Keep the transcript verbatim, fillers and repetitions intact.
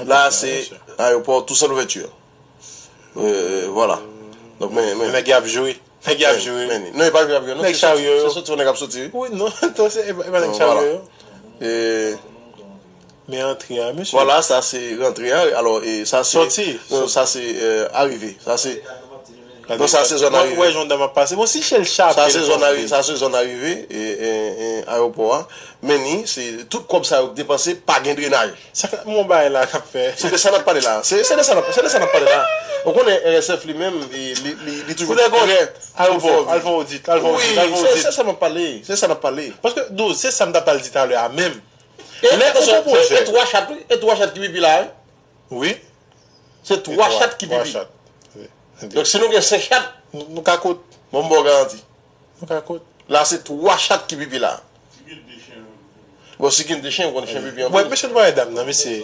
La, se ayewopò Toussaint Louverture. Vwala. Donk, men, men, nèg y ap jwe. Nèg y ap jwe. Men, non, e pa jwe, non, nèg charyo yo. Se soti, nèg ap soti. Wi, non, to se e pa nèg charyo yo. Men antre a, mesye. Vwala, sa se rantre a. Alò, e sa se. Soti. Non, sa se arive. Sa se. Non, sa se zòn arive. Wè, jan dam ap pase. Bon, si chèl chape. Sa se zòn arive. Sa se zòn arive. Ayewopò a. Men ni, se tout kòb sa yo depanse, pa gen drenaj. Sa ka, mon bagay la k ap fè. Se de sa n ap pale la. Se, se de sa n ap, se de sa n ap pale la. Ou konnen R S F li menm, li, li, li toujou trè. Al fè odit, al fè odit, al fè odit. Se, se sa n ap pale. Se sa n ap pale. Paske, douz, se sa m t ap pral di talè a menm. E, lè e, e, e twa chat, wi. E twa chat ki pipi la, wi. Wi. Se twa chat ki pipi. Donk, si nou gen senk chat. Nou ka kout. Bon, m ba w garanti. Nou ka kout. La, se twa chat ki pipi la. Bon, si gen de chen, ou konn chen pipi anpil. Bon, mesye, nou pa wè dam nan, mesye.